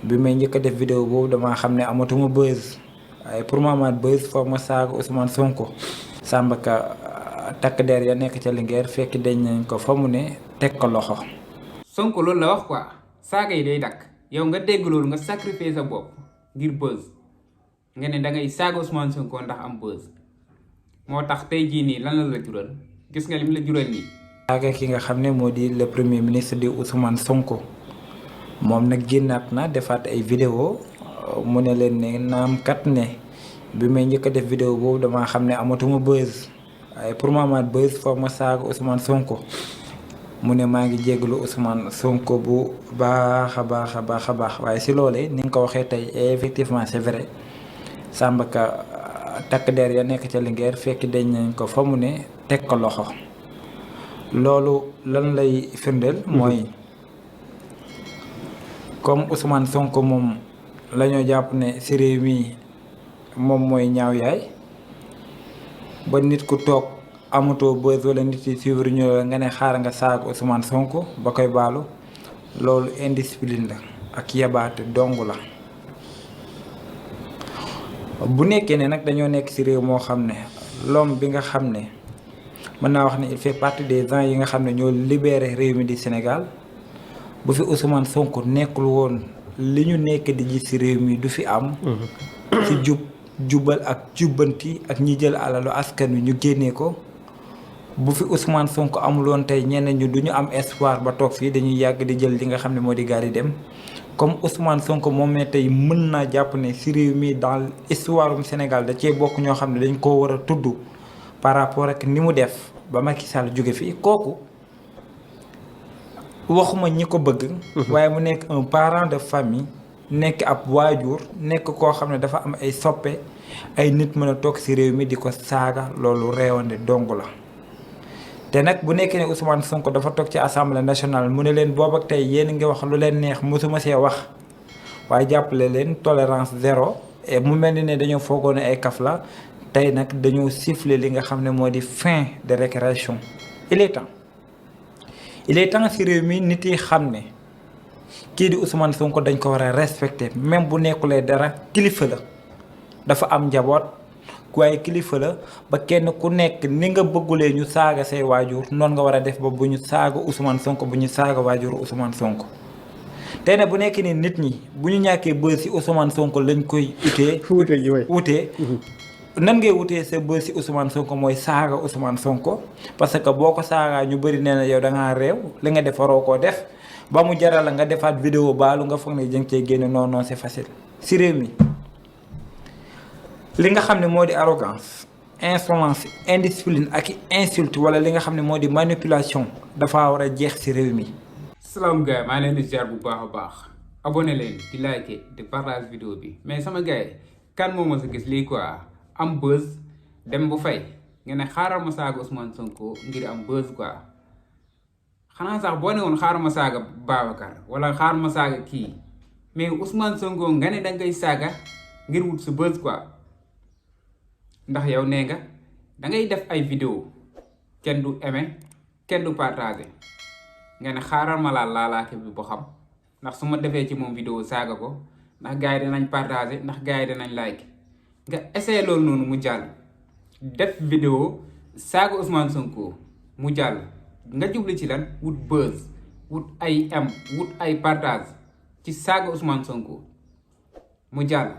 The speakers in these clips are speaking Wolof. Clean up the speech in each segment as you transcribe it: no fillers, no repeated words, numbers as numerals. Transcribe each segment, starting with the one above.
bi may njëkk a def vidéo boobu damaa xam ne amatuma buzz waaye pour ma amaat buzz foog ma saaga Ousmane Sonko. Samba Ka takk der ya nekk ca Linguère fekk dañ nañ ko fa mu ne teg ko loxo. Sonko loolu la wax quoi saaga yi day dakk yow nga dégg loolu nga sacrifier sa bopp ngir buzz nga ne da ngay saaga Ousmane Sonko ndax am buzz moo tax tey jii nii lan la jural gis nga lim la jural nii. saaga ki nga xam ne moo di le premier ministre di Ousmane Sonko moom nag génnaat na defaat ay vidéo mu ne leen ne naam kat ne bi may njëkk a def vidéo boobu damaa xam ne amatuma buzz waaye pour ma amaat buzz foog ma saaga Ousmane Sonko. mu ne maa ngi jégalu Ousmane Sonko bu baax a baax waaye si loolee ni nga ko waxee tey effectivement c'est vrai Samba Ka takk der ya nekk ca Linguère fekk dañ nañ ko fa mu ne teg ko loxo. loolu lan lay firndeel mooy comme Ousmane Sonko moom la ñoo jàpp ne si réew mi moom mooy ñaaw yaay ba nit ku toog amatoo buzz wala nit yi suivre ñu la nga ne xaar nga saaga Ousmane Sonko ba koy baalu loolu indiscipline la ak yabaate dong la. bu nekkee ne nag dañoo nekk ci réew moo xam ne l'homme bi nga xam ne mën naa wax ne il fait partie des gens yi nga xam ne ñoo libéré réew mi di Sénégal bu fi Ousmane Sonko nekkul woon li ñu nekk di gis ci réew mi du fi am. ci jubal ak jubbanti ak ñi jël alalu askan wi ñu génnee ko. bu fi Ousmane Sonko amuloon tey ñeneen ñu du ñu am espoir ba toog fii dañuy yàgg di jël li nga xam ne moo di gaal di dem comme Ousmane Sonko moom ne tey mën naa jàpp ne ci réew mi dans l'histoire du Sénégal da cee bokk ñoo xam ne dañ koo war a tudd par rapport ak ni mu def ba Macky Sall jóge fii kooku waxuma ñi ko bëgg. waaye mu nekk un parent de famille nekk ab waajur nekk koo xam ne dafa am ay soppe ay nit mën a toog ci réew mi di ko saaga loolu réewande dong la. te nag bu nekkee ne Ousmane Sonko dafa toog ci assemblée nationale mu ne leen boobu ak tey yéen ngi wax lu leen neex mosuma see wax waaye jàppale leen tolérance zéro et mu mel ni ne dañoo foogoon ne ay kaf la tey nag dañoo siffler li nga xam ne moo di fin de récréation. il est temps ci réew mi nit yi xam ne kii di Ousmane Sonko dañ ko war a respecter même bu nekkulee dara kilifa la dafa am njaboot. waaye kilifa la ba kenn ku nekk ni nga bëggulee ñu saaga say waajur noonu nga war a def ba bu ñu saaga Ousmane Sonko bu ñu saaga waajur Ousmane Sonko. tey nag bu nekk ni nit ñi bu ñu ñàkkee bës ci Ousmane Sonko lañ koy wutee nan ngay wutee sa bës ci Ousmane Sonko mooy saaga Ousmane Sonko parce que boo ko saagaa ñu bëri nee na yow da ngaa réew li nga def waroo koo def ba mu jaral la nga defaat vidéo baalu nga foog ne jëng cee génne non c'est facile ci réew mi. li nga xam ne moo di arrogance insolence indiscipline ak insulte wala li nga xam ne moo di manipulation dafa war a jeex ci réew mi. salaam gars maa leen di ziar bu baax a baax abonné leen di like di partage vidéo bi mais sama gars yi kan moo ma sa gis lii quoi am buzz dem bu fay nga ne xaaral ma saaga Ousmane Sonko ngir am buzz quoi xanaa sax boo ne woon xaaral ma saaga Babacar wala xaaral ma saaga kii mais Ousmane Sonko nga ne dangay saaga ngir wut sa buzz quoi. ndax yow nee nga dangay def ay vidéo kenn du aimé kenn du partagé nga ne xaaral ma laalaake bi boo xam ndax su ma defee ci moom vidéo saaga ko ndax gars yi danañ partagé ndax gars yi danañ like nga essayé loolu noonu mu jàll def vidéo saaga Ousmane Sonko mu jàll nga jubli ci lan wut buzz wut ay wut ay partage ci saaga Ousmane Sonko mu jàll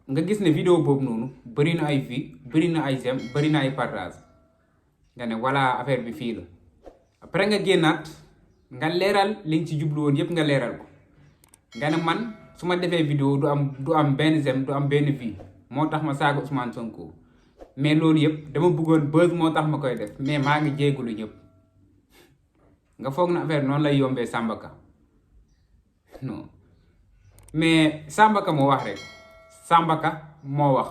nga gis ne vidéo boobu noonu bëri na ay vues bëri na ay j'aime bëri na ay partage nga ne voilà affaire bi fii la après nga génnaat nga leeral li nga ci jublu woon yépp nga leeral ko nga ne man su ma defee vidéo du am benn j'aime du am benn vue moo tax ma saaga Ousmane Sonko mais loolu yëpp dama bëggoon buzz moo tax ma koy def mais maa ngi jégalu ñëpp nga foog na affaire noonu lay yombee Samba Ka non mais Samba Ka moo wax rek Samba Ka moo wax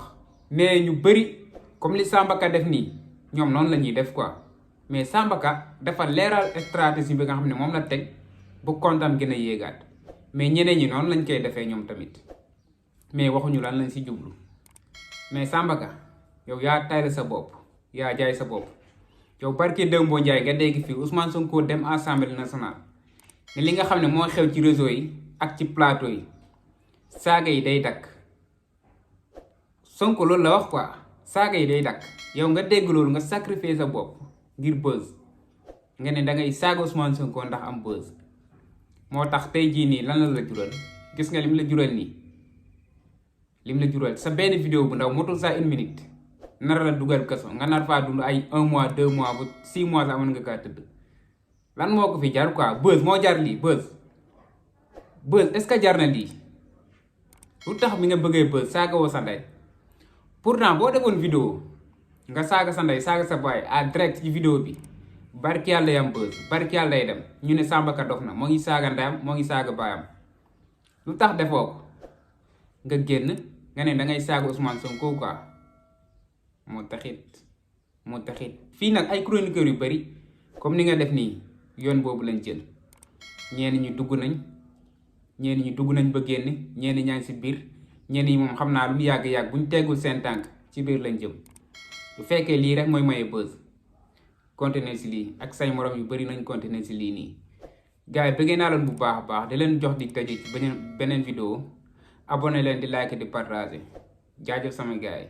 mais ñu bëri comme li Samba Ka def nii ñoom noonu la ñuy def quoi mais Samba Ka dafa leeral stratégie bi nga xam ne moom la teg bu kontaan gën a yéegaat mais ñeneen ñi noonu lañ koy defee ñoom tamit mais waxuñu lan lañ si jublu mais Samba Ka yow yaa tayle sa bopp yaa jaay sa bopp yow barke Dembo Ndiaye nga dégg fii Ousmane Sonko dem Assemblée nationale ne li nga xam ne moo xew ci réseau yi ak ci plateau yi saaga yi day dakk Sonko loolu la wax quoi saaga yi day dakk yow nga dégg loolu nga sacrifier sa bopp ngir buzz nga ne da ngay saaga Ousmane Sonko ndax am buzz moo tax tey jii nii lan la jural gis nga lim la jural nii lim la jural sa benn vidéo bu ndaw motul sa 1 minute nar la dugal kaso nga nar faa dund ay 1 mois 2 mois ba 6 mois sax mën nga kaa tëdd lan moo ko fi jar quoi buzz moo jar lii buzz est-ce que jar na lii lu tax bi nga bëggee buzz saaga woo sa ndey pourtant boo defoon vidéo nga saaga sa ndey saaga sa baay à direct ci vidéo bi barki yàlla yam buzz barki yàlla day dem ñu ne Samba Ka dof na moo ngi saaga ndeyam moo ngi saaga baayam lu tax defoo ko nga génn nga ne dangay saaga Ousmane Sonko quoi moo taxit fii nag ay chroniqueurs yu bari comme ni nga def nii yoon boobu lañ jël ñenn ñi dugg nañ ba génn ñenn ñaa ngi si biir ñenn yi moom xam naa lu mu yàgg-yàgg bu ñu teggul seen tànk ci biir lañ jëm bu fekkee lii rek mooy maye buzz continuer si lii ak say morom yu bari nañ continuer si lii nii gars yi bëggee naa leen bu baax a baax di leen jox di daje ci beneen vidéo abonné leen di like di partager jaajëf sama gars yi